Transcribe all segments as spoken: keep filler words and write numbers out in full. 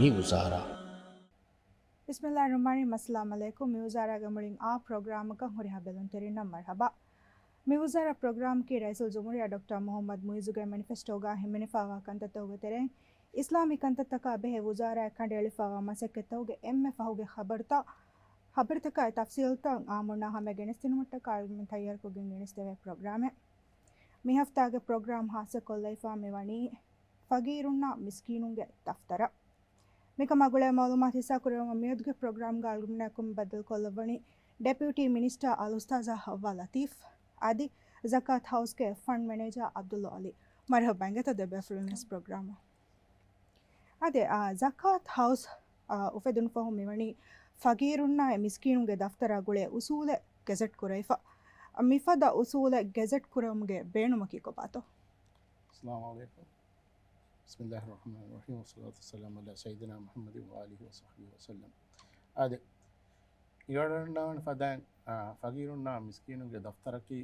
މި ވުޒާރާ. ބިސްމިއްލާހި ރަޙްމާނި ރަޙީމް. އައްސަލާމު ޢަލައިކުމް. މި ވުޒާރާގެ މުޅިން އާ ޕްރޮގްރާމަކަށް ހުރިހާ ބެލުންތެރިންނަށް މަރްޙަބާ. މި ވުޒާރާ ޕްރޮގްރާމަކީ ރައީސުލްޖުމްހޫރިއްޔާ ޑޮކްޓަރ މުޙައްމަދު މުޢިއްޒުގެ މެނިފެސްޓޯގަ ހިމެނިފައިވާ ކަންތައްތަކުގެ ތެރެއިން އިސްލާމީ ކަންތައްތަކާ ބެހޭ ވުޒާރާއަށް ކަނޑައެޅިފައިވާ މަސައްކަތްތަކުގެ އެންމެ ފަހުގެ ޚަބަރުތައް، ޚަބަރުތަކާއި ތަފްސީލްތައް އާއްމުންނާ ހަމަޔަށް ގެނެސްދިނުމަށްޓަކާ އަޅުގަނޑުމެން ތައްޔާރުކޮށްގެން ގެނެސްދެވޭ ޕްރޮގްރާމެއް. މި ހަފްތާގެ ޕްރޮގްރާމް ޚާއްޞަކޮށްލައިފާ މިވަނީ ފަގީރުންނާ މިސްކީނުންގެ ދަފްތަރަށް. މިކަމާ ގުޅޭ މަޢުލޫމާތު ހިއްސާކުރެވުމަށް މިއަދުގެ ޕްރޮގްރާމްގަ އަޅުގަނޑުމެންނާ ކުރިން ބައްދަލުކޮށްލައްވަނީ ޑެޕިއުޓީ މިނިސްޓަރ އަލްއުސްތާޛާ ޙައްވާ ލަތީފް އަދި ޒަކާތް ހައުސްގެ ފަންޑް މެނޭޖާ ޢަބްދުﷲ ޢަލީ. މަރްޙަބާ އިނގޭތޯ ދެބޭފުޅުންނަށް ޕްރޮގްރާމަށް. އާދެ، އާ، ޒަކާތް ހައުސް، އާ، އުފެދުނު ފަހުން މިވަނީ ފަގީރުންނާއި މިސްކީނުންގެ ދަފްތަރާ ގުޅޭ އުސޫލެއް ގެޒެޓް ކުރެވިފަ. މިފަދަ އުސޫލެއް ގެޒެޓް ކުރެވުމުގެ ބޭނުމަކީ ކޮބާތޯ؟ އައްސަލާމު ޢަލައިކުމް. ބިސްމިއްލާހި ރަޙްމާނި ރަޙީމް. ވައްޞަލާތު ވައްސަލާމު ޢަލާ ސައްޔިދިނާ މުޙައްމަދިން ވަ އާލިހި ވަޞަޙްބިހި ވަސައްލަމް. އާދެ، އިވަޑަންނާވަން ފަދައިން، އާ، ފަގީރުންނާ މިސްކީނުންގެ ދަފްތަރަކީ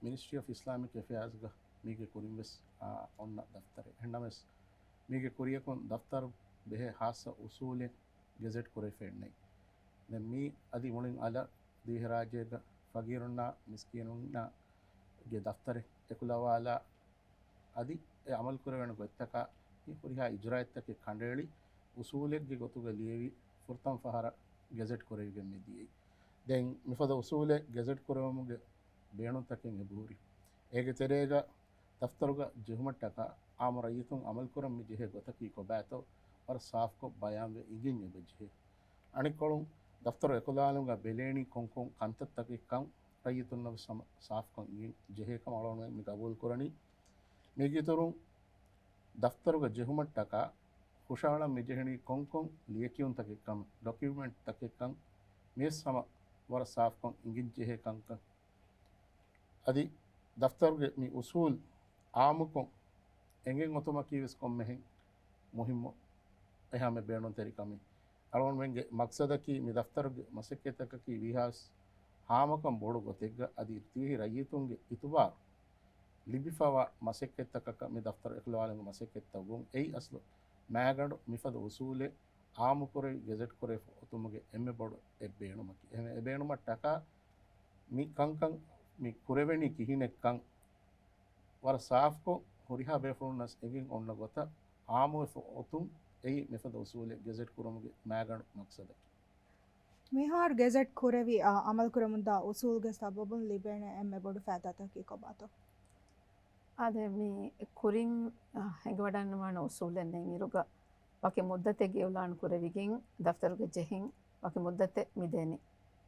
މިނިސްޓްރީ އޮފް އިސްލާމިކް އެފެއާޒްގަ މީގެ ކުރިން ވެސް، އާ، އޮންނަ ދަފްތަރެއް. އެހެންނަމަވެސް، މީގެ ކުރިޔަކުން ދަފްތަރު ބެހޭ ޚާއްޞަ އުސޫލެއް ގެޒެޓް ކުރެވިފައެއް ނެތް. ދެން މީ އަދި މުޅިން އަލަށް ދިވެހިރާއްޖޭގަ ފަގީރުންނާ މިސްކީނުންނާ ގެ ދަފްތަރެއް އެކުލަވާލާ އަދި އެ އަމަލުކުރެވޭނެ ގޮތްތަކާ ހުރިހާ އިޖުރާއަތްތަކެއް ކަނޑައެޅި އުސޫލެއްގެ ގޮތުގަ ލިޔެވި ފުރަތަމަ ފަހަރަށް ގެޒެޓް ކުރެވިގެން މި ދިޔައީ. ދެން މިފަދަ އުސޫލެއް ގެޒެޓް ކުރެވުމުގެ ބޭނުންތަކެއް އެބަހުރި. އޭގެ ތެރޭގަ ދަފްތަރުގަ ޖެހުމަށްޓަކާ އާއްމު ރައްޔިތުން އަމަލުކުރަން މި ޖެހޭ ގޮތަކީ ކޮބާތޯ ވަރަށް ސާފްކޮށް ބަޔާންވެ އިނގެން އެބަޖެހޭ. އަނެއްކޮޅުން ދަފްތަރު އެކުލަވާލުމުގަ ބެލޭނީ ކޮންކޮން ކަންތައްތަކެއްކަން ރައްޔިތުންނަށް ވެސް ހަމަ ސާފްކޮށް އިނގެން ޖެހޭކަމަށް އަޅުގަނޑުމެން މި ގަބޫލުކުރަނީ. މީގެއިތުރުން ދަފްތަރުގަ ޖެހުމަށްޓަކާ ހުށަހަޅަން މިޖެހެނީ ކޮންކޮން ލިޔެކިޔުންތަކެއްކަން، ޑޮކިއުމެންޓްތަކެއްކަން މިވެސް ހަމަ ވަރަށް ސާފްކޮށް އިނގިންޖެހޭ ކަންކަން. އަދި ދަފްތަރުގެ މި އުސޫލް އާއްމުކޮށް އެނގެން އޮތުމަކީ ވެސް ކޮންމެހެން މުހިއްމު އެހާމެ ބޭނުންތެރި ކަމެއް. އަޅުގަނޑުމެންގެ މަޤްޞަދަކީ މި ދަފްތަރުގެ މަސައްކަތްތަކަކީ ވީހާވެސް ހާމަކަން ބޮޑު ގޮތެއްގަ އަދި ދިވެހި ރައްޔިތުންގެ އިތުބާރު ލިބިފަވާ މަސައްކަތްތަކަކަށް މި ދަފްތަރު އެކުލަވާލުމުގެ މަސައްކަތްތައް ވުން. އެއީ އަސްލު މާގަނޑު މިފަދަ އުސޫލެއް އާއްމުކުރެވި ގެޒެޓް ކުރެވިފަ އޮތުމުގެ އެންމެ ބޮޑު އެއް ބޭނުމަކީ. އެހެން އެ ބޭނުމަށްޓަކާ މި ކަންކަން މި ކުރެވެނީ ކިހިނެއްކަން ވަރަށް ސާފްކޮށް ހުރިހާ ބޭފުޅުންނަސް އެނގެން އޮންނަ ގޮތަށް އާއްމުވެފަ އޮތުން އެއީ މިފަދަ އުސޫލެއް ގެޒެޓް ކުރުމުގެ މާގަނޑު މަޤްޞަދަކީ. މިހާރު ގެޒެޓް ކުރެވި، އާ، އަމަލުކުރަމުންދާ އުސޫލުގެ ސަބަބުން ލިބޭނެ އެންމެ ބޮޑު ފައިދާތަކީ ކޮބާތޯ؟ އާދެ، މި ކުރިން، އާ، ހިނގަވަޑަންނަވާނެ އުސޫލެއް ނެތް އިރުގަ ވަކި މުއްދަތެއްގެ އިޢުލާން ކުރެވިގެން ދަފްތަރުގެ ޖެހެން ވަކި މުއްދަތެއް މިދޭނެ.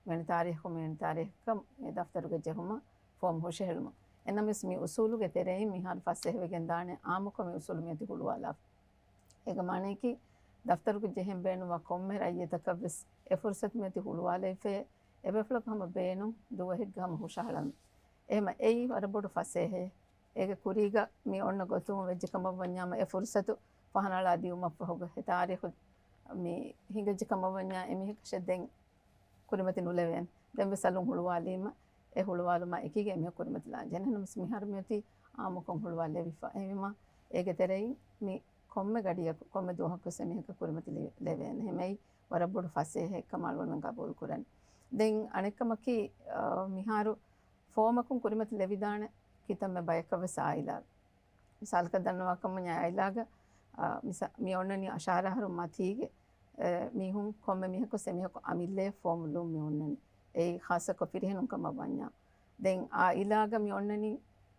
މެނި ތާރީޚު، މެނި ތާރީޚަކަށް އެ ދަފްތަރުގެ ޖެހުމަށް ފޯމް ހުށަހެޅުމަށް. އެންނަމަވެސް މި އުސޫލުގެ ތެރެއިން މިހާރު ފަސޭހަވެގެން ދާނެ އާއްމުކޮށް މި އުސޫލު މިއޮތީ ހުޅުވާލާފަ. އޭގެ މާނައަކީ، ދަފްތަރުގެ ޖެހެން ބޭނުންވާ ކޮންމެ ރައްޔިތަކަށްވެސް އެ ފުރުސަތު މިއޮތީ ހުޅުވާލައިފައޭ، އެބޭފުޅަކަށް ހަމަ ބޭނުން ދުވަހެއްގަ ހަމަ ހުށަހަޅަން. އެހެމަ އެއީ ވަރަށް ބޮޑު ފަސޭހައެއް. އޭގެ ކުރީގަ މި އޮންނަ ގޮތުން ވެއްޖެ ކަމަށް ވަންޏާމަ، އެ ފުރުސަތު ފަހަނައަޅާ ދިއުމަށްފަހުގަ އެ ތާރީޚު މި ހިނގައްޖެ ކަމަށް ވަންޏާ، އެމީހަކަށެއް ދެން ކުރިމަތި ނުލެވޭނެ. ދެން ވެސް އަލުން ހުޅުވާލީމަ، އެ ހުޅުވާލުމާ އެކީގަ އެމީހަކު ކުރިމަތިލާން ޖެހޭނެ. ނަމަވެސް މިހާރު މިއޮތީ އާއްމުކޮށް ހުޅުވާލެވިފަ. އެހެންވީމަ، އޭގެ ތެރެއިން މި ކޮންމެ ގަޑިއަކު، ކޮންމެ ދުވަހަކުވެސް އެމީހަކަށް ކުރިމަތި ލި-، ލެވޭނެ. އެހެމައި ވަރަށް ބޮޑު ފަސޭހައެއްކަމަށް އަޅުގަނޑުމެން ގަބޫލުކުރަން. ދެން އަނެއްކަމަކީ، އާ، މިހާރު ފޯމަކުން ކުރިމަތި ލެވިދާނެ ކިތަންމެ ބަޔަކަށްވެސް އާއިލާ. މިސާލަކަށް ދަންނަވާކަމަށް އާއިލާގަ، އާ، މިސާ-، މި އޮންނަނީ އަށާރަ އަހަރު މަތީގެ، އެ، މީހުން ކޮންމެ މީހަކު ސެ މީހަކު އަމިއްލައަށް ފޯމު ލުން މި އޮންނަނީ. އެއީ ޚާއްޞަކޮށް ފިރިހެނުން ކަމަށް ވަންޏާ. ދެން އާއިލާގަ މި އޮންނަނީ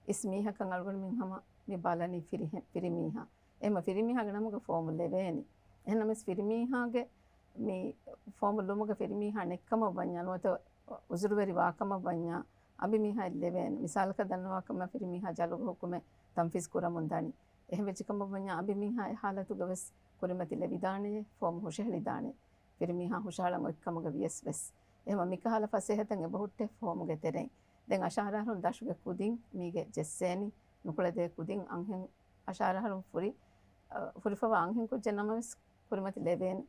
އިސް މީހަކަށް އަޅުގަނޑުމެން ހަމަ މި ބަލަނީ ފިރިހެ-، ފިރިމީހާ. އެހެމަ ފިރިމީހާގެ ނަމުގަ ފޯމު ލެވޭނީ. އެހެންނަމަވެސް ފިރިމީހާގެ މި ފޯމު ލުމުގަ ފިރިމީހާ ނެތްކަމަށް ވަންޏާ ނުވަތަ އުޒުރުވެރި ވާކަމަށް ވަންޏާ އަނބިމީހާއަށް ލެވޭނެ. މިސާލަކަށް ދަންނަވާކަމަށް ފިރިމީހާ ޖަލުގަ ޙުކުމެއް ތަންފީޒް ކުރަމުން ދަނީ. އެހެން ވެއްޖެ ކަމަށް ވަންޏާ އަނބިމީހާ އެ ޙާލަތުގަ ވެސް ކުރިމަތި ލެވިދާނެޔޭ، ފޯމު ހުށަހެޅިދާނެ. ފިރިމީހާ ހުށަހަޅަން އޮތްކަމުގަ ވިޔަސް ވެސް. އެހެމަ މިކަހަލަ ފަސޭހަތައް އެބަހުއްޓޭ ފޯމުގެ ތެރެއިން. ދެން އަށާރަ އަހަރުން ދަށުގެ ކުދިން މީގެ ޖެއްސޭނީ، ނުކުޅެދޭ ކުދިން އަންހެން އަށާރަ އަހަރުން ފުރި، އަ، ފުރިފަވާ އަންހެން ކުއްޖެއް ނަމަވެސް ކުރިމަތި ލެވޭނެ.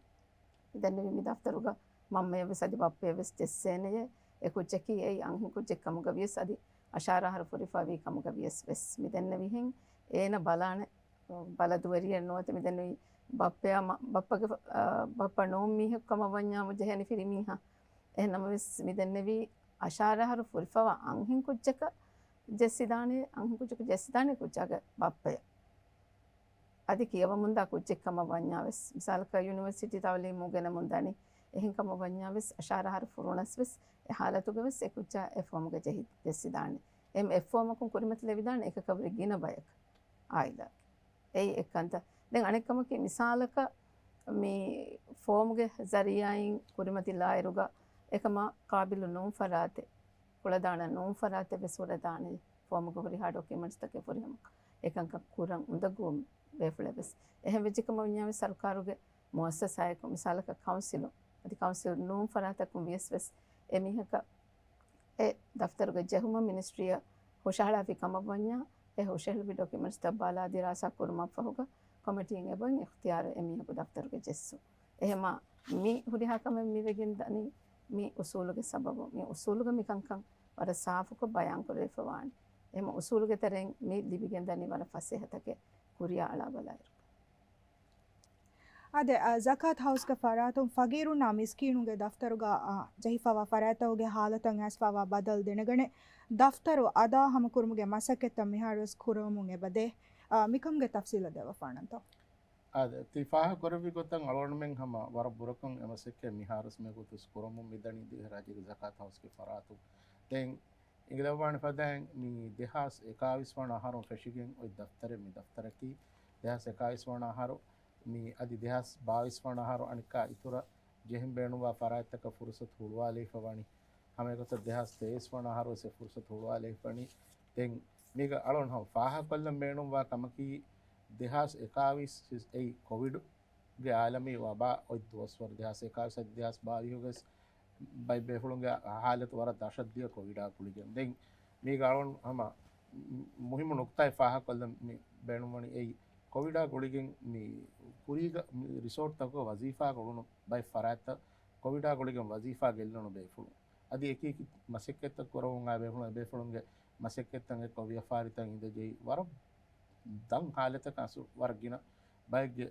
މި ދެންނެވީ މި ދަފްތަރުގަ މަންމަޔަށްވެސް އަދި ބައްޕަޔަށްވެސް ޖެއްސޭނެޔޭ، އެ ކުއްޖަކީ އެއީ އަންހެން ކުއްޖެއް ކަމުގަ ވިޔަސް އަދި އަށާރަ އަހަރު ފުރިފަވީ ކަމުގަ ވިޔަސް ވެސް. މި ދެންނެވިހެން އޭނަ ބަލާނެ، ބަލަދުވެރިއެއް ނުވަތަ މި ދެންނެވީ ބައްޕަޔާ މަ-، ބައްޕަގެ ފަ-، އާ، ބައްޕަ ނޫން މީހަކު ކަމަށް ވަންޏާމު ޖެހޭނެ ފިރިމީހާ. އެހެން ނަމަވެސް މި ދެންނެވީ އަށާރަ އަހަރު ފުރިފަވާ އަންހެން ކުއްޖަކަށް ޖެއްސިދާނެ، އަންހެން ކުއްޖަކަށް ޖެއްސިދާނެ ކުއްޖާގެ ބައްޕަޔަށް. އަދި ކިޔަވަމުންދާ ކުއްޖެއް ކަމަށް ވަންޏާވެސް، މިސާލަކަށް ޔުނިވަރސިޓީ ތައުލީމު ގެނަމުން ދަނީ، އެހެން ކަމަށް ވަންޏާވެސް އަށާރަ އަހަރު ފުރުނަސްވެސް އެ ހާލަތުގަވެސް އެ ކުއްޖާ އެ ފޯމުގަ ޖެހި ޖެއްސިދާނެ. އެ، އެ ފޯމަކުން ކުރިމަތިލެވިދާނެ އެކަކަށްވުރެ ގިނަ ބަޔަކަށް އާއިލާގެ. އެއީ އެއްކަންތައް. ދެން އަނެއް ކަމަކީ މިސާލަކަށް މި ފޯމުގެ ޒަރީއާއިން ކުރިމަތިލާއިރުގަ އެކަމަށް ޤާބިލު ނޫން ފަރާތެއް، ކުޅަދާނަ ނޫން ފަރާތެއް ވެސް ހުރެދާނެ. ފޯމުގަ ހުރިހާ ޑޮކިއުމެންޓްސްތަކެއް ފުރިހަމަ އެކަންކަން ކުރަން އުނދަގޫ ބޭފުޅެއް ވެސް. އެހެން ވެއްޖެ ކަމަށް ވަންޏާވެސް ސަރުކާރުގެ މުއައްސަސާއެކު، މިސާލަކަށް ކައުންސިލު، އަދި ކައުންސިލް ނޫން ފަރާތަކުން ވިޔަސް ވެސް އެ މީހަކަށް އެ ދަފްތަރުގެ ޖެހުމަށް މިނިސްޓްރީއަށް ހުށަހަޅާފި ކަމަށް ވަންޏާ، އެ ހުށަހެޅުއްވި ޑޮކިއުމެންޓްސްތައް ބަލާ ދިރާސާ ކުރުމަށްފަހުގަ ކޮމިޓީން އެބައިން އިޚްތިޔާރު އެ މީހަކު ދަފްތަރުގަ ޖެއްސުން. އެހެމާ މި ހުރިހާ ކަމެއް މިވެގެން ދަނީ މި އުސޫލުގެ ސަބަބުން. މި އުސޫލުގަ މިކަންކަން ވަރަށް ސާފުކޮށް ބަޔާން ކުރެވިފަވާނެ. އެހެމަ އުސޫލުގެ ތެރެއިން މި ލިބިގެން ދަނީ ވަރަށް ފަސޭހަތަކެއް ކުރިޔާ އަޅާ ބަލާއިރު. އާދެ، އާ، ޒަކާތް ހައުސްގެ ފަރާތުން ފަގީރުންނާ މިސްކީނުންގެ ދަފްތަރުގަ، އާ، ޖެހިފަވާ ފަރާތްތަކުގެ ހާލަތަށް އައިސްފަވާ ބަދަލު ދެނެގަނެ، ދަފްތަރު އަދާ ހަމަކުރުމުގެ މަސައްކަތްތައް މިހާރުވެސް ކުރަމުން އެބަދޭ. އާ، މިކަމުގެ ތަފްސީލަށް ދެއްވަފާނަންތޯ؟ އާދެ، ތި ފާހަގަކުރެއްވި ގޮތަށް އަޅުގަނޑުމެން ހަމަ ވަރަށް ބުރަކޮށް އެ މަސައްކަތް މިހާރުވެސް މިގޮތުސް ކުރަމުން މިދަނީ ދިވެހިރާއްޖޭގެ ޒަކާތް ހައުސްގެ ފަރާތުން. ދެން އިނގިލައްވާނެ ފަދައިން މި ދެހާސް އެކާވީސް ވަނަ އަހަރުން ފެށިގެން އޮތް ދަފްތަރެއް މި ދަފްތަރަކީ. ދެހާސް އެކާވީސް ވަނަ އަހަރު މި އަދި ދެހާސް ބާވީސް ވަނަ އަހަރު އަނެއްކާ އިތުރަށް ޖެހެން ބޭނުންވާ ފަރާތްތަކަށް ފުރުސަތު ހުޅުވާލައިފަ ވަނީ. ހަމައެގޮތަށް ދެހާސް ތޭވީސް ވަނަ އަހަރު ވެސް އެ ފުރުސަތު ހުޅުވާލައިފަ ވަނީ. ދެން މީގަ އަޅުން ހަމަ ފާހަގަކޮށްލަން ބޭނުންވާ ކަމަކީ، ދެހާސް އެކާވީސް އެއީ ކޮވިޑް ގެ އާލަމީ ވަބާ އޮތް ދުވަސްވަރު ދެހާސް އެކާވީސް އަދި ދެހާސް ބާވީހުގަ ވެސް ބައެއް ބޭފުޅުންގެ ހާލަތު ވަރަށް ދަށަށްދިޔަ ކޮވިޑާ ގުޅިގެން. ދެން މީގަ އަޅުން ހަމަ މުހިއްމު ނުކުތާއެއް ފާހަގަކޮށްލަން މި ބޭނުންވަނީ އެއީ، ކޮވިޑާ ގުޅިގެން މި ކުރީގަ މި ރިސޯޓްތަކުގަ ވަޒީފާ ގުޅުނު ބައެއް ފަރާތްތައް ކޮވިޑާ ގުޅިގެން ވަޒީފާ ގެއްލުނު ބޭފުޅުން. އަދި އެކި އެކި މަސައްކަތްތައް ކުރަމުން އާ ބޭފުޅުން، އެ ބޭފުޅުންގެ މަސައްކަތްތައް އެއްކޮށް ވިޔަފާރިތައް އިނދެ ޖެހި ވަރަށް ދަށް ހާލަތަކަށް އަސް ވަރަށް ގިނަ ބައެއްގެ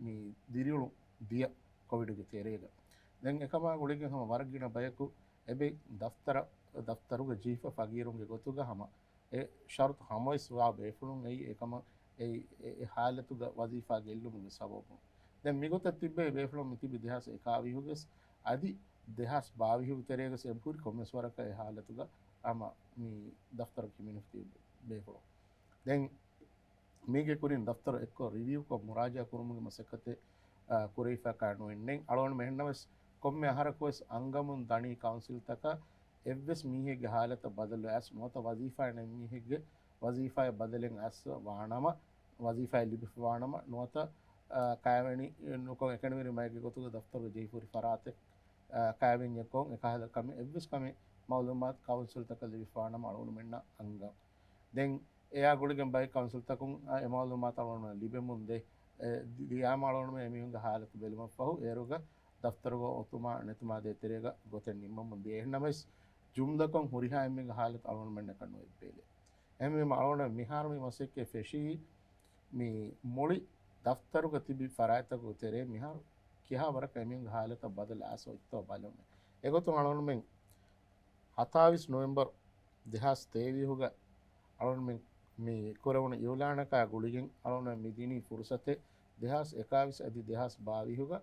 މި ދިރިއުޅުން ދިޔަ ކޮވިޑުގެ ތެރޭގަ. ދެން އެކަމާ ގުޅިގެން ހަމަ ވަރަށް ގިނަ ބަޔަކު އެބައި ދަފްތަރަށް، ދަފްތަރުގަ ޖެހިފަ ފަގީރުންގެ ގޮތުގަ ހަމަ އެ ޝަރުތު ހަމަވެސް ވާ ބޭފުޅުން އެއީ އެކަމަށް އެ، އެ، އެ ހާލަތުގަ ވަޒީފާ ގެއްލުމުގެ ސަބަބުން. ދެން މިގޮތަށް ތިއްބެވި ބޭފުޅުން މި ތިބި ދެހާސް އެކާވީހުގެސް އަދި ދެހާސް ބާވީހުގެ ތެރޭގަސް އެބަހުރި ކޮންމެސް ވަރަކަށް އެ ހާލަތުގަ ހަމަ މި ދަފްތަރު ކިމިނުފި ތިބި ބޭފުޅުން. ދެން މީގެ ކުރިން ދަފްތަރު އެއްކޮށް ރިވިއުކޮށް މުރާޖާ ކުރުމުގެ މަސައްކަތެއް، އާ، ކުރެވިފަ ކާނުއެއް ނެތް. އަޅުގަނޑު މެހެންނަމަވެސް ކޮންމެ އަހަރަކުވެސް އަންގަމުން ދަނީ ކައުންސިލްތަކަށް އެއްވެސް މީހެއްގެ ހާލަތަށް ބަދަލު އައިސް ނުވަތަ ވަޒީފާއިން އެއްމީހެއްގެ ވަޒީފާއަށް ބަދަލެއް އައިސް ވާނަމަ، ވަޒީފާއެއް ލިބިފަ ވާނަމަ، ނުވަތަ، އާ، ކައިވެނި ނުކޮށް އެކަނިވެރި މައެއްގެ ގޮތުގަ ދަފްތަރުގަ ޖެހިފަހުރި ފަރާތެއް، އާ، ކައިވެންޏެއް ކޮށް އެކަހަލަ ކަމެއް، އެއްވެސް ކަމެއް މައުލޫމާތު ކައުންސިލްތަކަށް ލިބިފަ ވާނަމަ އަޅުގަނޑުމެންނަށް އަންގަން. ދެން އެއާ ގުޅިގެން ބައެއް ކައުންސިލްތަކުން އެ މައުލޫމާތު އަޅުގަނޑު ލިބެމުން ދޭ. އެ، ލިޔާމަ އަޅުގަނޑުމެން އެމީހުންގެ ހާލަތު ބެލުމަށްފަހު އޭރުގަ ދަފްތަރުގަ އޮތުމާ ނެތުމާ ދޭތެރޭގަ ގޮތެއް ނިންމަމުން ދިޔަ. އެހެންނަމަވެސް ޖުމްލަކޮށް ހުރިހާ އެންމެންގެ ހާލަތު އަޅުގަނޑުމެންނަކަށް ނުއެއްބޭލެ. އެހެންވީމަ އަޅުގަނޑު މިހާރު މި މަސައްކަތް ފެށީ މި މުޅި ދަފްތަރުގަ ތިބި ފަރާތްތަކުގެ ތެރޭ މިހާރު ކިހާ ވަރަކަށް އެމީހުންގެ ހާލަތަށް ބަދަލު އައިސް އޮތްތޯ ބަލަމެ. އެގޮތުން އަޅުގަނޑުމެން ހަތާވީސް ނޮވެމްބަރު ދެހާސް ތޭވީހުގަ އަޅުގަނޑުމެން މި ކުރެވުނު އިއުލާނަކާ ގުޅިގެން އަޅުގަނޑުމެން މި ދިނީ ފުރުސަތެއް ދެހާސް އެކާވީސް އަދި ދެހާސް ބާވީހުގަ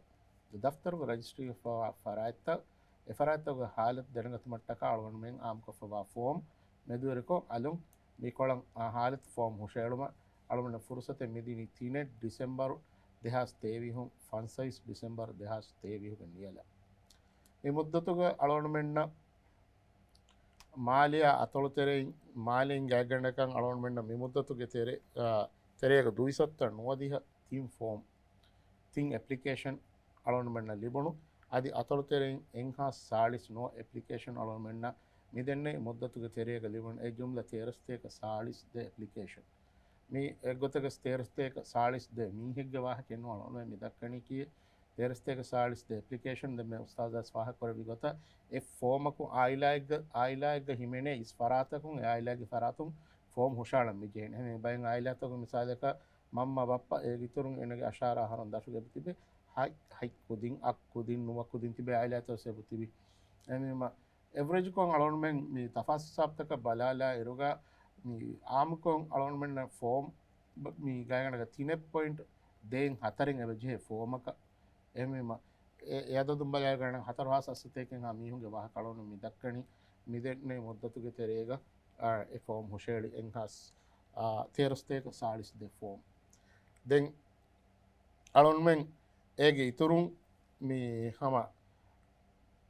ދަފްތަރުގަ ރަޖިސްޓްރީ ވެފަވާ ފަރާތްތައް، އެ ފަރާތްތަކުގެ ހާލަތު ދެނެގަތުމަށްޓަކާ އަޅުގަނޑުމެން އާއްމުކޮށްފަވާ ފޯމް މެދުވެރިކޮށް އަލުން މިކޮޅަށް އާ ހާލަތު ފޯމް ހުށައެޅުމަށް އަޅުގަނޑަށް ފުރުސަތެއް މިދިނީ ތިނެއް ޑިސެމްބަރު ދެހާސް ތޭވީހުން ފަންސަވީސް ޑިސެމްބަރު ދެހާސް ތޭވީހުގެ ނިޔަލަށް. މި މުއްދަތުގަ އަޅުގަނޑުމެންނަށް މާލެއާ އަތޮޅުތެރެއިން، މާލެއިން ގާތްގަނޑަކަށް އަޅުގަނޑުމެންނަށް މި މުއްދަތުގެ ތެރެ-، އާ، ތެރޭގަ ދުއިސައްތަ ނުވަދިހަ ތިން ފޯމް، ތިން އެޕްލިކޭޝަން އަޅުގަނޑުމެންނަށް ލިބުނު. އަދި އަތޮޅުތެރެއިން އެއްހާސް ސާޅީސް ނުވަ އެޕްލިކޭޝަން އަޅުގަނޑުމެންނަށް މިދެންނެވި މުއްދަތުގެ ތެރޭގަ ލިބުނު. އެ ޖުމްލަ ތޭރަސްތޭކަ ސާޅީސް ދެ އެޕްލިކޭޝަން. މި އެއްގޮތަކަށް ތޭރަސްތޭކަ ސާޅީސް ދެ މީހެއްގެ ވާހަކައެއް ނޫން އަޅުގަނޑުމެން މި ދައްކަނީކީ ތޭރަސްތޭކަ ސާޅީސް ދެ އެޕްލިކޭޝަން. ދެން މި އުސްތާޒާ ފާހަގަކުރެއްވި ގޮތަށް އެ ފޯމަކު އާއިލާއެއްގަ، އާއިލާއެއްގަ ހިމެނޭ އިސް ފަރާތަކުން އެ އާއިލާގެ ފަރާތުން ފޯމް ހުށައަޅަން މި ޖެހޭނެ. އެހެން ބައެއް އާއިލާތަކުން މިސާލަކަށް މަންމަ ބައްޕަ އޭގެ އިތުރުން އޭނަގެ އަށާރަ އަހަރުން ދަށުގެ އެބަ ތިބެ ހަތް، ހަތް ކުދިން، އަށް ކުދިން، ނުވަ ކުދިން ތިބޭ އާއިލާތައް ވެސް އެބަ ތިބި. އެހެންވީމަ އެވްރެޖްކޮށް އަޅުގަނޑުމެން މި ތަފާސް ހިސާބުތަކަށް ބަލާލާ އިރުގަ މި އާއްމުކޮށް އަޅުގަނޑުމެންނަށް ފޯމް ބަ-، މި ގާތްގަނޑަކަށް ތިނެއް ޕޮއިންޓް ދޭއް ހަތަރެއް އެބަ ޖެހޭ ފޯމަކަށް. އެހެންވީމަ އެ، އެ އަދަދުން ބަލާ ގާތްގަނޑަކަށް ހަތަރު ހާސް އަށްސަތޭކައެއްހާ މީހުންގެ ވާހަކަ އަޅުގަނޑު މި ދައްކަނީ މިދެންނެވި މުއްދަތުގެ ތެރޭގަ، އާ، އެ ފޯމް ހުށައެޅި އެއްހާސް، އާ، ތޭރަ ސަތޭކަ ސާޅީސް ދެ ފޯމް. ދެން އަޅުގަނޑުމެން އޭގެ އިތުރުން މި ހަމަ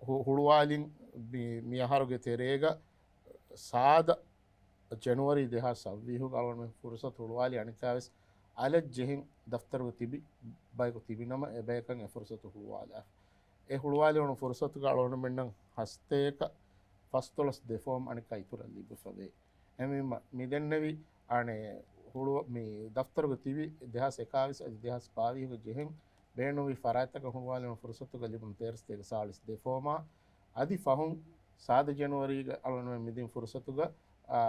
ހު-، ހުޅުވާލިން މި، މި އަހަރުގެ ތެރޭގަ ސާދަ ޖެނުއަރީ ދެހާސް ސައްވީހުގަ އަޅުގަނޑުމެން ފުރުސަތު ހުޅުވާލި އަނެއްކާވެސް އަލަށް ޖެހެން ދަފްތަރުގަ ތިބި ބަޔަކު ތިބިނަމަ އެބަޔަކަށް އެ ފުރުސަތު ހުޅުވާލާފަ. އެ ހުޅުވާލެވުނު ފުރުސަތުގަ އަޅުގަނޑުމެންނަށް ހަސަތޭކަ ފަސްދޮޅަސް ދެ ފޯމް އަނެއްކާ އިތުރަށް ލިބިފަވޭ. އެހެންވީމަ މިދެންނެވި އަނެއް ހުޅު-، މި ދަފްތަރުގަ ތިބި ދެހާސް އެކާވީސް އަދި ދެހާސް ބާވީހުގަ ޖެހެން ބޭނުންވި ފަރާތްތަކަށް ހުޅުވާލެވުނު ފުރުސަތުގަ ލިބުނު ތޭރަ ސަތޭކަ ސާޅީސް ދެ ފޯމާ އަދި ފަހުން ސާދަ ޖެނުއަރީގަ އަޅުގަނޑުމެން މިދިން ފުރުސަތުގަ، އާ،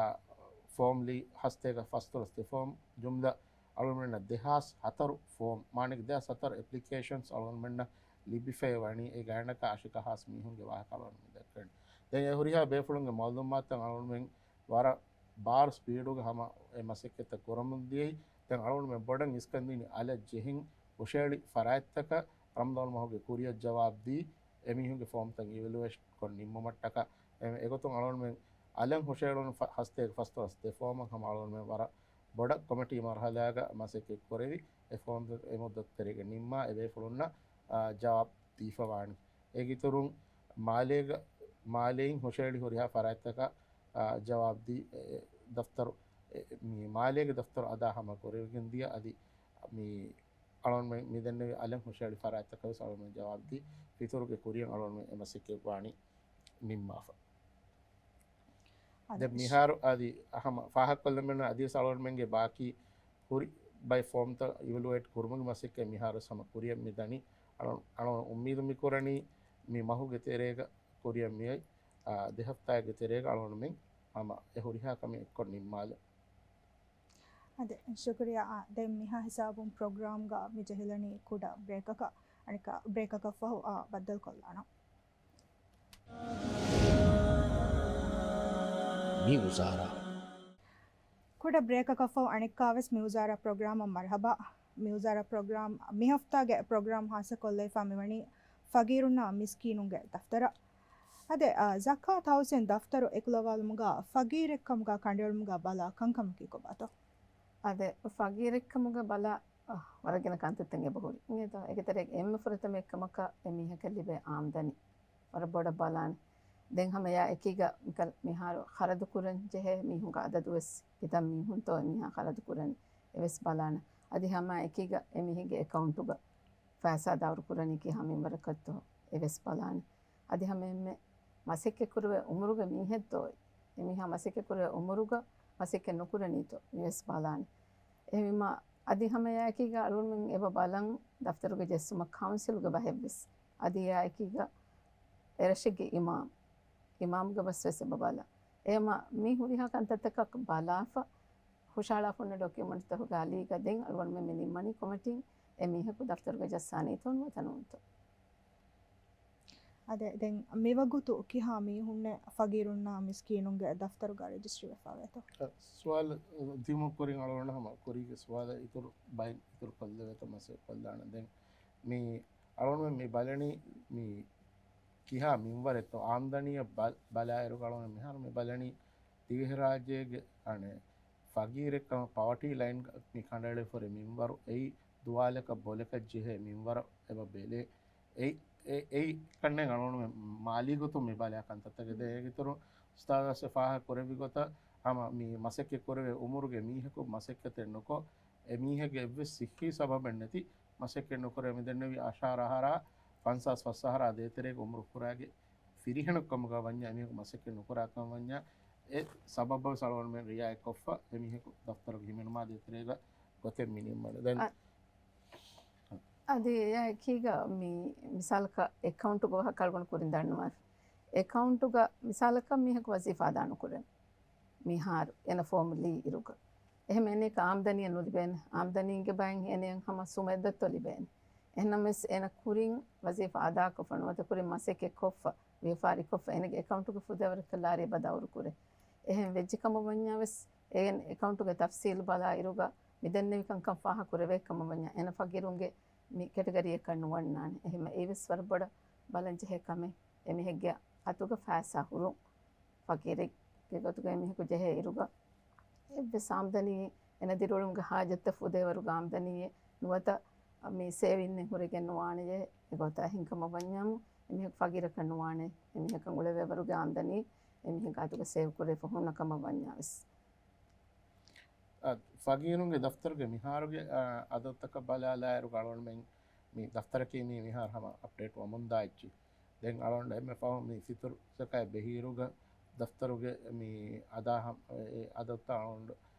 ފޯމް ލީ ހަސަތޭކަ ފަސްދޮޅަސް ދެ ފޯމް ޖުމްލަ އަޅުގަނޑުމެންނަށް ދެހާސް ހަތަރު ފޯމް، މާނައަކީ ދެހާސް ހަތަރު އެޕްލިކޭޝަންސް އަޅުގަނޑުމެންނަށް ލިބިފައި ވަނީ. އެ ގާތްގަނޑަކަށް އަށެކަ ހާސް މީހުންގެ ވާހަކަ އަޅުގަނޑު މި ދައްކަނީ. ދެން އެ ހުރިހާ ބޭފުޅުންގެ މައުލޫމާތުތައް އަޅުގަނޑުމެން ވަރަށް ބާރު ސްޕީޑުގަ ހަމަ އެ މަސައްކަތްތައް ކުރަމުން ދިޔައީ. ދެން އަޅުގަނޑުމެން ބޮޑަށް އިސްކަން ދިނީ އަލަށް ޖެހިން ހުށައެޅި ފަރާތްތަކަށް ރަމަޟާން މަހުގެ ކުރިއަށް ޖަވާބު ދީ، އެމީހުންގެ ފޯމްތައް އިވެލުއޭޓް ކޮށް ނިންމުމަށްޓަކާ. އެ-، އެގޮތުން އަޅުގަނޑުމެން އަލަށް ހުށައެޅުނު ފަ-، ހަސަތޭކަ ފަސްދޮޅަސް ދެ ފޯމަށް ހަމަ އަޅުގަނޑުމެން ވަރަށް ބޮޑަށް ކޮމިޓީ މަރުހަލާގަ މަސައްކަތް ކުރެވި، އެ ފޯމްތައް އެ މުއްދަތު ތެރޭގަ ނިންމާ، އެ ބޭފުޅުންނަށް، އާ، ޖަވާބު ދީފަވާނެ. އޭގެ އިތުރުން މާލޭގަ، މާލޭއިން ހުށައެޅި ހުރިހާ ފަރާތްތަކަށް، އާ، ޖަވާބު ދީ، އެ، ދަފްތަރު، އެ، މި މާލޭގެ ދަފްތަރު އަދާ ހަމަ ކުރެވިގެން ދިޔަ އަދި މި އަޅުގަނޑުމެން މިދެންނެވި އަލަށް ހުށައެޅި ފަރާތްތަކަށް ވެސް އަޅުގަނޑުމެން ޖަވާބު ދީ، ފިތުރުގެ ކުރިއަށް އަޅުގަނޑުމެން އެ މަސައްކަތް ވާނީ ނިންމާފަ. އަދި ދެން މިހާރު އަދި ހަމަ ފާހަގަކޮށްލަން ބޭނުން އަދިވެސް އަޅުގަނޑުމެންގެ ބާކީ ހުރި ބައެއް ފޯމްތައް އިވެލުއޭޓް ކުރުމުގެ މަސައްކަތް މިހާރު ވެސް ހަމަ ކުރިއަށް މި ދަނީ. އަޅު-، އަޅުގަނޑު އުއްމީދު މި ކުރަނީ މި މަހުގެ ތެރޭގަ ކުރިއަށް މިއޮތް، އާ، ދެ ހަފްތާއެއްގެ ތެރޭގަ އަޅުގަނޑުމެން ހަމަ އެ ހުރިހާ ކަމެއް އެއްކޮށް ނިންމާލަން. އަދި ޝުކުރިއްޔާ. އާ، ދެން މިހާ ހިސާބުން ޕްރޮގްރާމްގަ މި ޖެހިލަނީ ކުޑަ ބްރޭކަކަށް. އަނެއްކާ ބްރޭކަކަށް ފަހު، އާ، ބައްދަލުކޮށްލާނަން. މި ވުޒާރާ. ކުޑަ ބްރޭކަކަށް ފަހު އަނެއްކާވެސް މި ވުޒާރާ ޕްރޮގްރާމަށް މަރުހަބާ. މި ވުޒާރާ ޕްރޮގްރާމް މި ހަފްތާގެ ޕްރޮގްރާމް ހާއްސަކޮށްލައިފާ މިވަނީ ފަގީރުންނާ މިސްކީނުންގެ ދަފްތަރަށް. އަދެ، އާ، ޒަކާތް ހައުސިން ދަފްތަރު އެކުލަވާލުމުގަ ފަގީރެއްކަމުގަ ކަނޑައެޅުމުގަ ބަލާ ކަންކަމަކީ ކޮބާތޯ؟ އަދެ، ފަގީރެއްކަމުގަ ބަލާ، އަ، ވަރަށް ގިނަ ކަންތައްތައް އެބަހުރި. އިނގޭތޯ؟ އޭގެ ތެރޭގަ އެންމެ ފުރަތަމަ އެއްކަމަކަށް އެ މީހަކަށް ލިބޭ އާމްދަނީ ވަރަށް ބޮޑަށް ބަލާނެ. ދެން ހަމަ އެއާ އެކީގަ މިކަލް މިހާރު ޚަރަދު ކުރަން ޖެހޭ މީހުންގެ އަދަދު ވެސް ކިތައް މީހުންތޯ އެ މީހާ ޚަރަދު ކުރަނީ އެވެސް ބަލާނެ. އަދި ހަމަ އެކީގަ އެ މީހެއްގެ އެކައުންޓުގަ ފައިސާ ދައުރު ކުރަނީ ކިހާ މިންވަރަކަށްތޯ އެވެސް ބަލާނެ. އަދި ހަމައެންމެ މަސައްކަތް ކުރެވޭ އުމުރުގެ މީހެއްތޯ، އެ މީހާ މަސައްކަތް ކުރެވޭ އުމުރުގަ މަސައްކަތް ނުކުރަނީތޯ މިވެސް ބަލާނެ. އެހެންވީމަ އަދި ހަމަ އެއާއެކީގަ އަޅުގަނޑުމެން އެބަ ބަލަން ދަފްތަރުގަ ޖެއްސުމަށް ކައުންސިލުގެ ބަހެއްވެސް. އަދި އެއާއެކީގަ އެރަށެއްގެ އިމާމް، އިމާމްގެ ބަސްވެސް އެބަ ބަލަން. އެހެންވީމަ މި ހުރިހާ ކަންތައްތަކަށް ބަލާފަ، ހުށަހަޅާފަ ހުންނަ ޑޮކިއުމަންޓްތަކުގެ އަލީގަ ދެން އަޅުގަނޑުމެން މި ނިންމަނީ ކޮމިޓީން އެ މީހަކު ދަފްތަރުގަ ޖައްސާނީތޯ ނުވަތަ ނޫންތޯ. އަދެ، ދެން މިވަގުތު ކިހާ މީހުންނެއް ފަގީރުންނާ މިސްކީނުންގެ ދަފްތަރުގަ ރަޖިސްޓްރީ ވެފަވޭތޯ؟ އަ، ސުވާލު ދިމު ކުރިން އަޅުގަނޑު ހަމަ ކުރީގެ ސުވާލަށް އިތުރު ބައެއް އިތުރު ކޮށްލެވޭތޯ މަސައްކަތް ކޮށްލާނަން. ދެން މި އަޅުގަނޑުމެން މި ބަލަނީ މި ކިހާ މިންވަރެއްތޯ އާމްދަނީއަށް ބަ-، ބަލާއިރު އަޅުގަނޑު މިހާރު މި ބަލަނީ ދިވެހިރާއްޖޭގެ އަނެއް ފަގީރެއްކަމަށް ޕަވަޓީ ލައިން މި ކަނޑައެޅިފަ ހުރި މިންވަރު އެއީ ދުވާލަކަށް ބޮލަކަށް ޖެހޭ މިންވަރަށް އެބަ ބެލޭ. އެއީ، އެ-، އެއީ ކަންނޭނގެ އަޅުގަނޑުމެން މާލީ ގޮތުން މި ބަލާ ކަންތައްތަކެއް. ދެން އޭގެ އިތުރުން އުސްތާޛާ ފާހަގަ ކުރެއްވި ގޮތަށް ހަމަ މި މަސައްކަތް ކުރެވޭ އުމުރުގެ މީހަކު މަސައްކަތެއް ނުކޮށް، އެ މީހެއްގެ އެއްވެސް ސިއްހީ ސަބަބެއް ނެތި މަސައްކަތް ނުކުރޭ. މިދެންނެވި އަށާރަ އަހަރާ ފަންސާސް ފަސް އަހަރާ ދޭތެރޭގެ އުމުރު ފުރާގެ ފިރިހެނަކު ކަމުގަ ވަންޏާ، އެމީހަކު މަސައްކަތް ނުކުރާ ކަމަށް ވަންޏާ، އެ ސަބަބަށް ވެސް އަޅުގަނޑުމެން ރިއާޔަތްކޮށްފަ، އެމީހަކު ދަފްތަރުގަ ހިމެނުމާ ދޭތެރޭގަ ގޮތެއް މި ނިންމަނީ. ދެން އަ-، އަދި އެއާއެކީގަ މި މިސާލަކަށް އެކައުންޓުގެ ވާހަކަ އަޅުގަނޑު ކުރިން ދަންނަވާފަ. އެކައުންޓުގަ މިސާލަކަށް މީހަކު ވަޒީފާ އަދާ ނުކުރަން. މިހާރު އޭނަ ފޯމް ލީ އިރުގަ. އެހެން އޭނަޔަކަށް އާމްދަނީއެއް ނުލިބޭނެ. އާމްދަނީގެ ބައިން އޭނަޔަށް ހަމަ ސުމެއްދަތްތޯ ލިބޭނެ. އެހެންނަމަވެސް އޭނަ ކުރިން ވަޒީފާ އަދާކޮށްފަ ނުވަތަ ކުރިން މަސައްކަތް ކޮށްފަ، ވިޔަފާރި ކޮށްފަ އޭނަގެ އެކައުންޓުގެ ފުދޭވަރަކަށް ލާރި އެބަ ދައުރު ކުރޭ. އެހެން ވެއްޖެ ކަމަށް ވަންޏާ ވެސް އޭނަ އެކައުންޓުގެ ތަފްސީލް ބަލާ އިރުގަ މި ދެންނެވި ކަންކަން ފާހަގަ ކުރެވޭ ކަމަށް ވަންޏާ އޭނަ ފަގީރުންގެ މި ކެޓަގަރީއަކަށް ނުވަންނާނެ. އެހެން އެއީ ވެސް ވަރަށް ބޮޑަށް ބަލަން ޖެހޭ ކަމެއް. އެމީހެއްގެ އަތުގަ ފައިސާ ހުރުން. ފަގީރެއްގެ ގޮތުގަ އެމީހަކު ޖެހޭ އިރުގަ އެއްވެސް އާމްދަނީ އޭނަ ދިރިއުޅުމުގެ ހާޖަތްތައް ފުދޭވަރުގެ އާމްދަނީއެއް ނުވަތަ މި ސޭވިންއެއް ހުރެގެން ނުވާނެޔޭ. އެގޮތަށް އެހެންކަމަށް ވަންޏާމު އެމީހަކު ފަގީރަކަށް ނުވާނެ. އެމީހަކަށް އުޅެވޭވަރުގެ އާމްދަނީ އެމީހެއްގެ އަތުގަ ސޭވް ކުރެވިފަ ހުންނަ ކަމަށް ވަންޏާ ވެސް. އަ، ފަގީރުންގެ ދަފްތަރުގެ މިހާރުގެ، އަ، އަދަދުތަކަށް ބަލާލާއިރު އަޅުގަނޑުމެން މި ދަފްތަރަކީ މި މިހާރު ހަމަ އަޕްޑޭޓް ވަމުންދާ އެއްޗި. ދެން އަޅުގަނޑު އެންމެ ފަހު މި ފިތުރު ޒަކާތް ބެހިއިރުގަ ދަފްތަރުގެ މި އަދާ ހަމަ، އެ، އެ އަދަދުތައް އަޅުގަނޑު،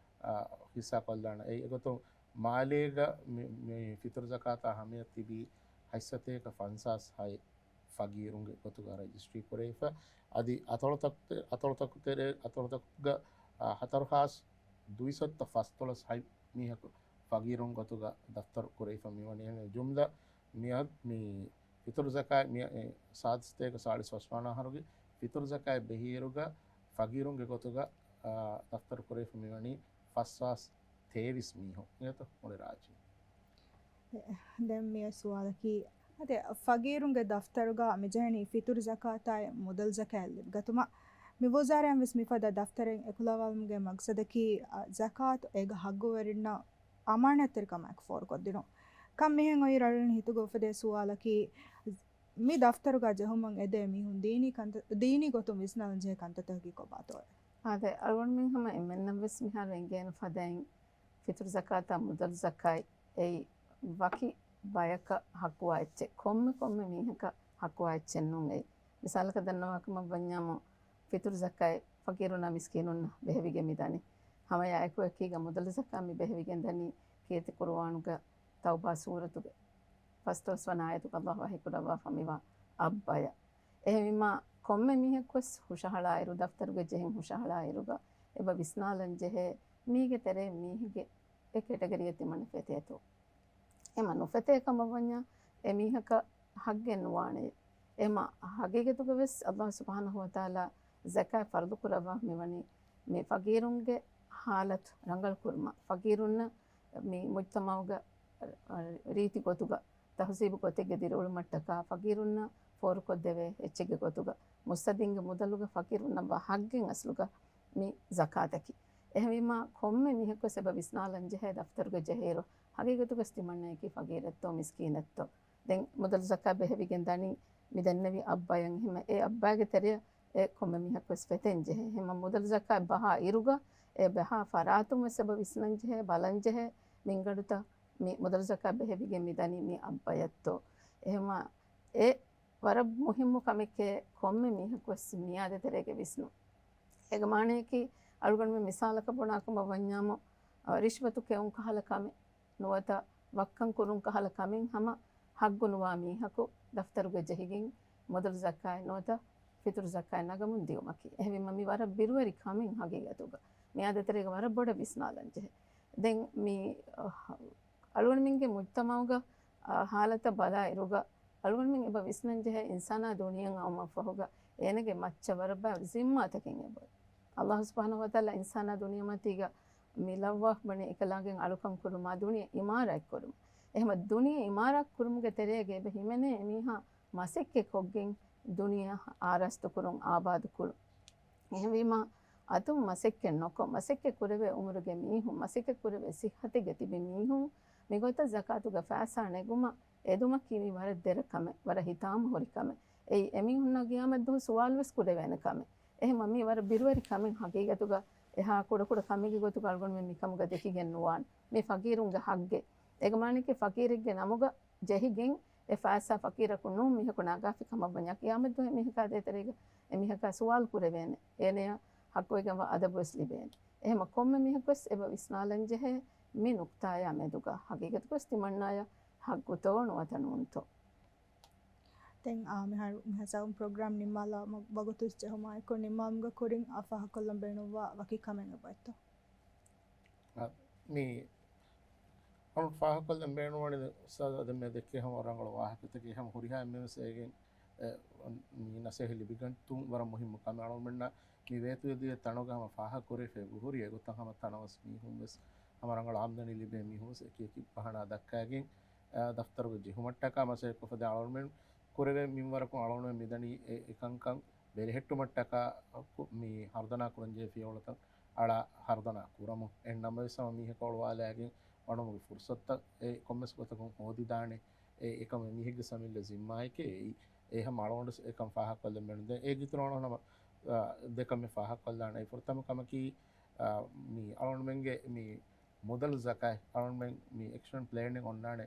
އަ، ހިއްސާ ކޮށްލާނަން. އެ، އެގޮތުން މާލޭގަ މި، މި ފިތުރު ޒަކާތާ ހަމަޔަށް ތިބީ ހަތްސަތޭކަ ފަންސާސް ހަތް ފަގީރުންގެ ގޮތުގަ ރަޖިސްޓްރީ ކުރެވިފަ. އަދި އަތޮޅުތަކު، އަތޮޅުތަކު ތެރޭ، އަތޮޅުތަކުގަ، އަ، ހަތަރު ހާސް ދުއިސައްތަ ފަސްދޮޅަސް ހަތް މީހަކު ފަގީރުން ގޮތުގަ ދަފްތަރު ކުރެވިފަ މިވަނީ. އެހެން ޖުމްލަ މިއަދު މި ފިތުރު ޒަކާތް މި، އެ، ސާދަސްތޭކަ ސާޅީސް ފަސްވަނަ އަހަރުގެ ފިތުރު ޒަކާތް ބެހިއިރުގަ ފަގީރުންގެ ގޮތުގަ، އާ، ދަފްތަރު ކުރެވިފަ މިވަނީ ފަސް ހާސް ތޭވީސް މީހުން އިނގޭތޯ މުޅި ރާއްޖެ. ދެން މި ސުވާލަކީ، އަދި ފަގީރުންގެ ދަފްތަރުގަ މި ޖެހެނީ ފިތުރު ޒަކާތާއި މުދަލު ޒަކާތް ލިބިގަތުމަށް. މި ވުޒާރާއިން ވެސް މިފަދަ ދަފްތަރެއް އެކުލަވާލުމުގެ މަގްސަދަކީ، އަ، ޒަކާތު އޭގަ ހައްގުވެރިންނަށް އަމާނާތްތެރިކަމާއެކު ފޯރުކޮށްދިނުން. ކަން މިހެން އޮތް ރަށުން ހިތުގަ އުފެދޭ ސުވާލަކީ، މި ދަފްތަރުގަ ޖެހުމަށް އެދޭ މީހުން ދީނީ ކަންތައް، ދީނީ ގޮތުން ވިސްނާލަން ޖެހޭ ކަންތައްތަކަކީ ކޮބާތޯއޭ؟ އާދެ، އަޅުގަނޑުމެން ހަމަ އެންމެންނަށް ވެސް މިހާރު އެނގޭނެ ފަދައިން ފިތުރު ޒަކާތާ މުދަލު ޒަކާތް އެއީ ވަކި ބަޔަކަށް ހައްގުވާ އެއްޗެއް، ކޮންމެ ކޮންމެ މީހަކަށް ހައްގުވާ އެއްޗެއް ނޫން އެއީ. މިސާލަކަށް ދަންނަވާކަމަށް ވަންޏާމު، ފިތުރު ޒަކާތް ފަގީރުންނާ މިސްކީނުންނަށް ބެހެވިގެން މި ދަނީ. ހަމަ އެއާއެކު އެކީގަ މުދަލު ޒަކާތް މި ބެހެވިގެން ދަނީ ކީރިތި ޤުރުއާނުގެ ތައުބާ ސޫރަތުގެ ފަސްދޮޅަސް ވަނަ އާޔަތުގަ ﷲ ވަޙީ ކުރައްވާފަ މިވާ އަށްބަޔަށް. އެހެންވީމާ، ކޮންމެ މީހަކުވެސް ހުށަހަޅާއިރު، ދަފްތަރުގެ ޖެހިން ހުށަހަޅާއިރުގަ އެބަ ވިސްނާލަން ޖެހޭ، މީގެ ތެރޭ މީހެއްގެ އެ ކެޓަގަރީއަށް ތިމަންނަ ފެތޭތޯ؟ އެމަ ނުފެތޭ ކަމަށް ވަންޏާ، އެ މީހަކަށް ހައްގެއް ނުވާނެ. އެމަ ހަގީގަތުގަ ވެސް ﷲ ސުބްޙާނަހޫ ވަތަޢާލާ ޒަކާތް ފަރުޟު ކުރައްވާ މިވަނީ މި ފަގީރުންގެ ޙާލަތު ރަނގަޅު ކުރުމަށް، ފަގީރުންނަށް މި މުޖްތަމަޢުގަ ރީތި ގޮތުގަ، ތަހުޒީބު ގޮތެއްގެ ދިރިއުޅުމަށްޓަކާ ފަގީރުންނަށް ފޯރުކޮށްދެވޭ އެއްޗެއްގެ ގޮތުގަ، މުއްސަދިންގެ މުދަލުގަ ފަގީރުންނަށް ވާ ހައްގެއް އަސްލުގަ މި ޒަކާތަކީ. އެހެންވީމާ، ކޮންމެ މީހަކުވެސް އެބަ ވިސްނާލަން ޖެހޭ ދަފްތަރުގަ ޖެހޭއިރު، ހަގީގަތުގަސް ތިމަންނަޔަކީ ފަގީރެއްތޯ މިސްކީނެއްތޯ؟ ދެން މުދަލު ޒަކާތް ބެހެވިގެން ދަނީ މި ދެންނެވި އަށްބަޔަށް. އެހެންވެ، އެ އަށްބަޔަގެ ތެރެއަށް އެ ކޮންމެ މީހަކުވެސް ފެތެން ޖެހޭ. އެހެންވީމާ، މުދަލު ޒަކާތް ބަހާ އިރުގަ އެ ބަހާ ފަރާތުން ވެސް އެބަ ވިސްނަން ޖެހޭ، ބަލަން ޖެހޭ، މިންގަނޑުތައް މި މުދަލު ޒަކާތް ބެހެވިގެން މި ދަނީ މި އަށްބަޔަށްތޯ؟ އެހެންވީމާ، އެ ވަރަށް މުހިއްމު ކަމެކޭ ކޮންމެ މީހަކުވެސް މިއާދެ ތެރޭގަ ވިސްނުން. އޭގެ މާނަޔަކީ، އަޅުގަނޑުމެން މިސާލަކަށް ބުނާކަމަށް ވަންޏާމު، އަ، ރިޝްވަތު ކެއުން ކަހަލަ ކަމެއް ނުވަތަ ވައްކަން ކުރުން ކަހަލަ ކަމެއް ހަމަ ހައްގު ނުވާ މީހަކު ދަފްތަރުގަ ޖެހިގެން މުދަލު ޒަކާތް ނުވަތަ ފިތުރު ޒަކާތް ނަގަމުން ދިއުމަކީ. އެހެންވީމަ މި ވަރަށް ބިރުވެރި ކަމެއް ހަގީގަތުގަ. މިއާދެ ތެރޭގަ ވަރަށް ބޮޑަށް ވިސްނާލަން ޖެހޭ. ދެން މި، އަ، އަޅުގަނޑުމެންގެ މުޖްތަމަޢުގަ، އަ، ހާލަތަށް ބަލާއިރުގަ، އަޅުގަނޑުމެން އެބަ ވިސްނަން ޖެހޭ އިންސާނާ ދުނިޔެއަށް އައުމަށް ފަހުގަ އޭނަގެ މައްޗަށް ވަރަށް ބާރު ޒިންމާތަކެއް އެބައޮތް. ﷲ ސުބްޙާނަހޫ ވަތަޢާލާ އިންސާނާ ދުނިޔެމަތީގަ މި ލައްވާފަ ބުނި އެކަލާނގެ އަޅުކަން ކުރުމާ ދުނިޔެ އިމާރާތް ކުރުމަށް. އެހެންވީމަ ދުނިޔެ އިމާރާތް ކުރުމުގެ ތެރޭގަ އެބަ ހިމެނޭ އެމީހާ މަސައްކަތް ކޮށްގެން ދުނިޔެ އާރާސްތު ކުރުން، އާބާދު ކުރުން. އެހެންވީމަ، އަތުން މަސައްކަތް ނުކޮށް، މަސައްކަތް ކުރެވޭ އުމުރުގެ މީހުން، މަސައްކަތް ކުރެވޭ ސިއްހަތެއްގަ ތިބި މީހުން، މިގޮތަށް ޒަކާތުގެ ފައިސާ ނެގުމަށް އެދުމަކީ މި ވަރަށް ދެރަ ކަމެއް، ވަރަށް ހިތާމަހުރި ކަމެއް. އެއީ އެމީހުންނަށް ޤިޔާމަތްދުވަހު ސުވާލުވެސް ކުރެވޭނެ ކަމެއް. އެހެންވީމަ މީ ވަރަށް ބިރުވެރި ކަމެއް ހަގީގަތުގަ އެހާ ކުޑަކުޑަ ކަމެއްގެ ގޮތުގަ އަޅުގަނޑުމެން މިކަމުގަ ދެކިގެން ނުވާން. މީ ފަގީރުންގެ ހައްގެއް. އޭގެ މާނައަކީ ފަގީރެއްގެ ނަމުގަ ޖެހިގެން އެ ފައިސާ ފަގީރަކު ނޫން މީހަކު ނަގާފި ކަމަށް ވަންޏާ ޤިޔާމަތްދުވަހު އެމީހަކާ ދޭތެރޭގަ އެމީހަކާ ސުވާލު ކުރެވޭނެ. އޭނަޔަށް ޙައްޤުވެގެންވާ އަދަބުވެސް ލިބޭނެ. އެހެންވީމަ ކޮންމެ މީހަކުވެސް އެބަ ވިސްނާލަން ޖެހޭ މި ނުކްތާޔާ މެދުގަ ހަގީގަތުގަވެސް ތިމަންނާޔަށް ޙައްޤުތޯ ނުވަތަ ނޫންތޯ؟ ދެން، އާ، މިހާރު މިހާ ސައުން ޕްރޮގްރާމް ނިންމާލާ ވަގުތު ޖެހުމާއެކު ނިންމާލުމުގެ ކުރިން އަ ފާހަގަކޮށްލަން ބޭނުންވާ ވަކި ކަމެއް އެބައޮތްތޯ؟ އަ، މި އަޅުން ފާހަގަކޮށްލަން ބޭނުންވަނީ އުސްތާޛާ ދެންމެ ދެއްކޭ ހަމަ ރަނގަޅު ވާހަކަތަކެއް. ހަމަ ހުރިހާ އެންމެންވެސް އޭގެން އެ، މި ނަސޭހަ ލިބިގަތުން ވަރަށް މުހިއްމު ކަމެއް. އަޅުންމެންނަށް މި ވޭތުވެދިޔަ ތަނުގަ ހަމަ ފާހަގަކުރެވިފައި ހުރި އެގޮތަށް ހަމަ ތަނަވަސް މީހުން ވެސް ހަމަ ރަނގަޅު އާމްދަނީ ލިބޭ މީހުން ވެސް އެކި އެކި ބަހަނާ ދައްކައިގެން، އަ، ދަފްތަރުގެ ޖެހުމަށްޓަކާ މަސައްކަތްކޮށްފަ ދެ އަޅުންމެން ކުރެވޭ މިންވަރަކުން އަޅުންމެން މިދަނީ އެ، އެކަންކަން ބެލެހެއްޓުމަށްޓަކާ މި ހަރުދަނާ ކުރަންޖެހޭ ފިޔަވަޅުތައް އަޅާ ހަރުދަނާ ކުރަމުން. އެހެން ނަމަވެސް ހަމަ މީހަކަށް އޮޅުވާލައިގެން ވަނުމުގެ ފުރުސަތުތައް އެ ކޮންމެސް ގޮތަކުން ހޯދިދާނެ. އެ އެކަމު މީހެއްގެ ސަމިލް ޒިންމާއެކޭ އެއީ. އެ ހަމަ އަޅުގަނޑު އެކަން ފާހަގަކޮށްލަން ބޭނުން. ދެން އޭގެ އިތުރު އަޅުގަނޑު ހަމަ، އާ، ދެކަމެއް ފާހަގަކޮށްލާނެ. އެ ފުރަތަމަ ކަމަކީ، އާ، މި އަޅުގަނޑުމެންގެ މި މުދަލު ޒަކާތް އަޅުގަނޑުމެން މި އެކްޝަން ޕްލޭނެއް އޮންނާނެ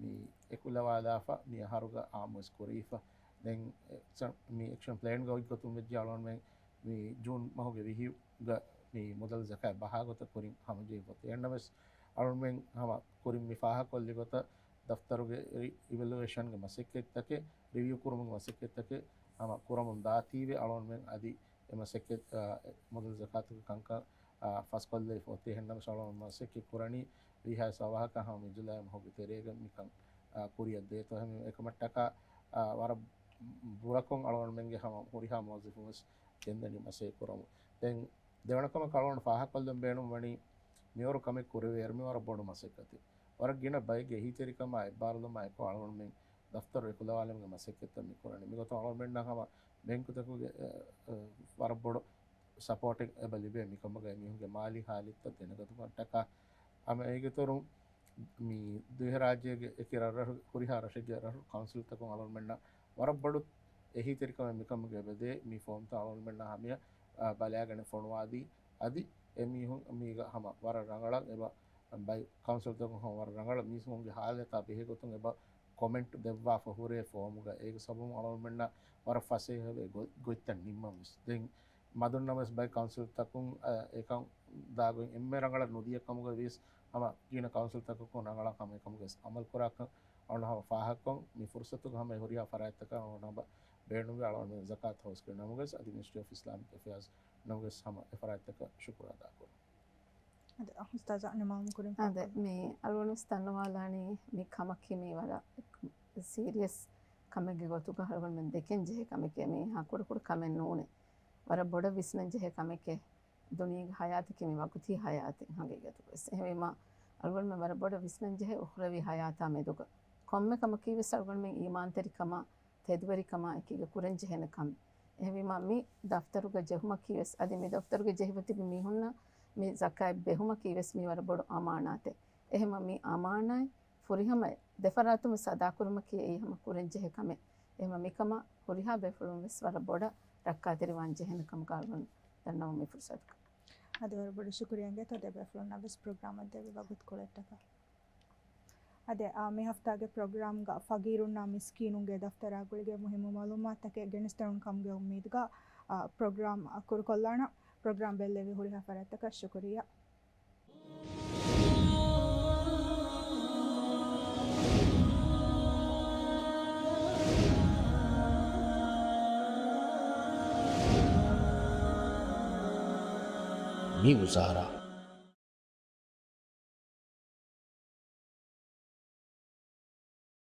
މި އެކުލަވާލާފަ މި އަހަރުގަ އާއްމުވެސް ކުރެވިފަ. ދެން އެ، މި އެކްޝަން ޕްލޭންގަ އޮތްގޮތުން ވެއްޖެ އަޅުގަނޑުމެން މި ޖޫން މަހުގެ ވިހިގަ މި މުދަލު ޒަކާތް ބަހާ ގޮތަށް ކުރިން ހަމަޖެހިފަ. އެހެންނަމަވެސް އަޅުގަނޑުމެން ހަމަ ކުރިން މި ފާހަގަކޮށްލި ގޮތަށް ދަފްތަރުގެ ރި-، އިވެލުއޭޝަންގެ މަސައްކަތްތަކެއް، ރިވިއު ކުރުމުގެ މަސައްކަތްތަކެއް ހަމަ ކުރަމުން ދާތީވެ އަޅުގަނޑުމެން އަދި އެ މަސައްކަތް، އާ، އެ މުދަލު ޒަކާތުގެ ކަންކަން، އާ، ފަސްކޮށްލައިފަ އޮތީ. އެހެންނަމަވެސް އަޅުގަނޑު މަސައްކަތް ކުރަނީ ވީހާވެސް އަވަހަކަށް ހަމަ މި ޖުލައި މަހުގެ ތެރޭގަ މިކަން، އާ، ކުރިއަށް ދޭތޯ. އެހެން އެކަމަށްޓަކާ، އާ، ވަރަށް ބުރަކޮށް އަޅުގަނޑުމެންގެ ހަމަ ހުރިހާ މުވައްޒަފުން ވެސް ގެންދަނީ މަސައްކަތް ކުރަމުން. ދެން ދެވަނަ ކަމަކަށް އަޅުގަނޑު ފާހަގަކޮށްލަން ބޭނުން ވަނީ މިވަރު ކަމެއް ކުރެވޭއިރު މި ވަރަށް ބޮޑު މަސައްކަތެއް. ވަރަށް ގިނަ ބައެއްގެ އެހީތެރިކަމާ އެއްބާރުލުމާ އެކު އަޅުގަނޑުމެން ދަފްތަރު އެކުލަވާލުމުގެ މަސައްކަތްތައް މި ކުރަނީ. މިގޮތުން އަޅުގަނޑުމެންނަށް ހަމަ ބޭންކުތަކުގެ، އެ، އެ، ވަރަށް ބޮޑު ސަޕޯޓެއް އެބަ ލިބޭ މިކަމުގައި މީހުންގެ މާލީ ހާލަތްތައް ދެނެގަތުމަށްޓަކާ. ހަމަ އޭގެ އިތުރުން މި ދިވެހިރާއްޖޭގެ އެކި ރަށްރަށު، ހުރިހާ ރަށެއްގެ ރަށު ކައުންސިލްތަކުން އަޅުގަނޑުމެންނަށް ވަރަށް ބޮޑު އެހީތެރިކަމެއް މިކަމުގެ އެބަދޭ. މި ފޯމްތައް އަޅުގަނޑުމެންނަށް ހަމަޔަށް، އާ، ބަލާގަނެ ފޮނުވާދީ. އަދި އެ މީހުން މީގަ ހަމަ ވަރަށް ރަނގަޅަށް އެބަ ބައި ކައުންސިލްތަކުން ހަމަ ވަރަށް ރަނގަޅަށް މީސްމުންގެ ހާލަތާ ބެހޭ ގޮތުން އެބަ ކޮމެންޓް ދެއްވާފަ ހުރޭ ފޯމުގަ. އޭގެ ސަބަބުން އަޅުގަނޑުމެންނަށް ވަރަށް ފަސޭހަވޭ ގޮ-، ގޮތްތައް ނިންމަން ވެސް. ދެން މަދުންނަމަވެސް ބައި ކައުންސިލްތަކުން، އަ، އެކަން ދާގޮތް އެންމެ ރަނގަޅަށް ނުދިޔަ ކަމުގަ ވިޔަސް ހަމަ ގިނަ ކައުންސިލްތަކަކުން ރަނގަޅަށް ހަމަ އެކަމުގަ ވެސް އަމަލު ކުރާކަން އަޅުގަނޑު ހަމަ ފާހަގަކޮށް މި ފުރުސަތުގަ ހަމަ އެ ހުރިހާ ފަރާތްތަކަށް އަޅުގަނޑު ހަމަ ބޭނުންވި އަޅުގަނޑު ޒަކާތު ހައުސްގެ ނަމުގަސް އަދި މިނިސްޓްރީ އޮފް އިސްލާމިކް އެފެއާޒް ނަމުގަސް ހަމަ އެ ފަރާތްތަކަށް ޝުކުރު އަދާކުރަން. އަދި އުސްތާޒާ ނިމާލުމުގެ ކުރިން އަދެ ފާހަގަކޮށްލަން. މި އަޅުގަނޑު ވެސް ދަންނަވާލާނީ މި ކަމަކީ މީ ވަރަށް ސީރިއަސް ކަމެއްގެ ގޮތުގަ އަޅުގަނޑުމެން ދެކެން ޖެހޭ ކަމެކޭ. މީ ހާ ކުޑަކުޑަ ކަމެއް ނޫނޭ. ވަރަށް ބޮޑަށް ވިސްނަން ޖެހޭ ކަމެކޭ. ދުނިޔޭގެ ހަޔާތަކީ މި ވަގުތީ ހަޔާތެއް ހަގީގަތުގަވެސް. އެހެންވީމާ އަޅުގަނޑުމެން ވަރަށް ބޮޑަށް ވިސްނަން ޖެހޭ އުޚްރަވީ ހަޔާތާ މެދުގަ. ކޮންމެ ކަމަކީ ވެސް އަޅުގަނޑުމެން އީމާންތެރިކަމާ ތެދުވެރިކަމާ އެކީގަ ކުރަން ޖެހޭނެ ކަމެއް. އެހެންވީމާ މި ދަފްތަރުގަ ޖެހުމަކީ ވެސް އަދި މި ދަފްތަރުގަ ޖެހިފަ ތިބި މީހުންނަށް މި ޒަކާތް ބެހުމަކީ ވެސް މީ ވަރަށް ބޮޑު އަމާނާތެއް. އެހެންވީމާ މި އަމާނާތް ފުރިހަމަ ދެފަރާތުން ވެސް އަދާކުރުމަކީ އެއީ ހަމަ ކުރަން ޖެހޭ ކަމެއް. އެހެންވީމާ މިކަމަށް ހުރިހާ ބޭފުޅުން ވެސް ވަރަށް ބޮޑަށް ރައްކާތެރިވާން ޖެހޭނެ ކަމުގަ އަޅުގަނޑު ދަންނަވަން މި ފުރުސަތުގަ. އަދި ވަރަށް ބޮޑަށް ޝުކުރިއްޔާ އިނގޭތޯ ދެ ބޭފުޅުންނަށް ވެސް ޕްރޮގްރާމަށް ދެއްވި ވަގުތުކޮޅަށްޓަކާ. އަދި، އާ، މި ހަފްތާގެ ޕްރޮގްރާމްގަ ފަގީރުންނާ މިސްކީނުންގެ ދަފްތަރާ ގުޅިގެން މުހިއްމު މައުލޫމާތުތަކެއް ގެނެސްދިނުން ކަމުގެ އުއްމީދުގަ، އާ، ޕްރޮގްރާމް ކުރުކޮށްލާނަން. ޕްރޮގްރާމް ބެއްލެވި ހުރިހާ ފަރާތްތަކަށް ޝުކުރިއްޔާ. މި ވުޒާރާ